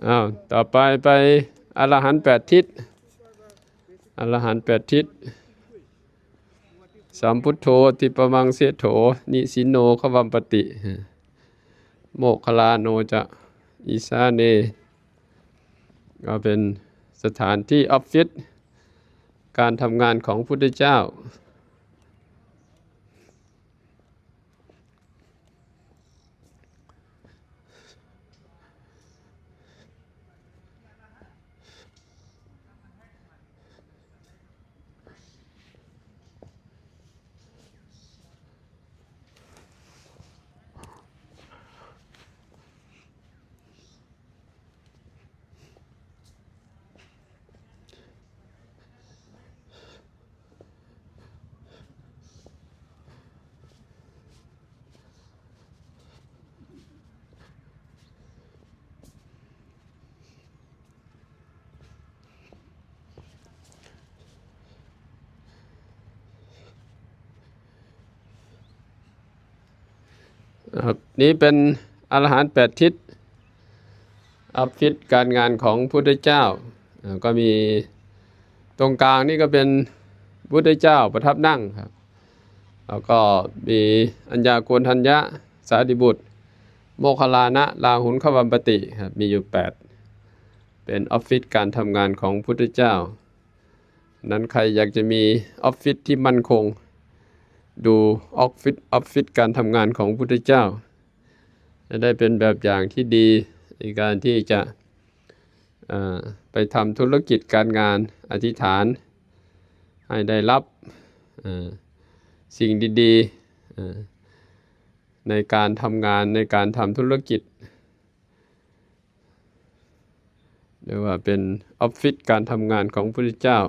ອ້າວ ຕໍ່ໄປໄປອະລະຫັນແປດທິດ ອະລະຫັນແປດທິດ ສຳພຸດໂທ ທິບປະມັງເສໂຖ ນິຊິນໂນ ຄະວັມປະຕິ ໂມກຄະລາໂນຈະ ອີສາເນ ກໍເປັນສະຖານທີ່ອອບຟິດການທຳງານຂອງພຸດທະເຈົ້າ. ນີ້ເປັນອະລະຫັນແປດທິດ ອອບຟິດການງານຂອງພຸດທະເຈົ້າ ກໍມີ ຕົງກາງນີ້ກໍເປັນພຸດທະເຈົ້າປະທັບນັ່ງ ແລ້ວກໍມີອັນຍາໂກນທັນຍະ ສາລີບຸດ ໂມກຄະລານະ ລາຫຸນ ຄະວັມປະຕິ ມີຢູ່ແປດ ເປັນອອບຟິດການທຳງານຂອງພຸດທະເຈົ້າ. ນັ້ນໃຄຢາກຈະມີອອບຟິດທີ່ໝັ້ນຄົງ ດູອອບຟິດ ອອບຟິດການທຳງານຂອງພຸດທະເຈົ້າ ຈະໄດ້ເປັນແບບຢ່າງທີ່ດີໃນການທີ່ຈະ ເອີ ໄປທຳທຸລະກິດການງານ ອະທິຖານໃຫ້ໄດ້ຮັບ ເອີ ສິ່ງດີໆ ເອີ ໃນການທຳງານ ໃນການທຳທຸລະກິດ ຫຼືວ່າເປັນອອບຟິດການທຳງານຂອງພະພຸດທະເຈົ້າ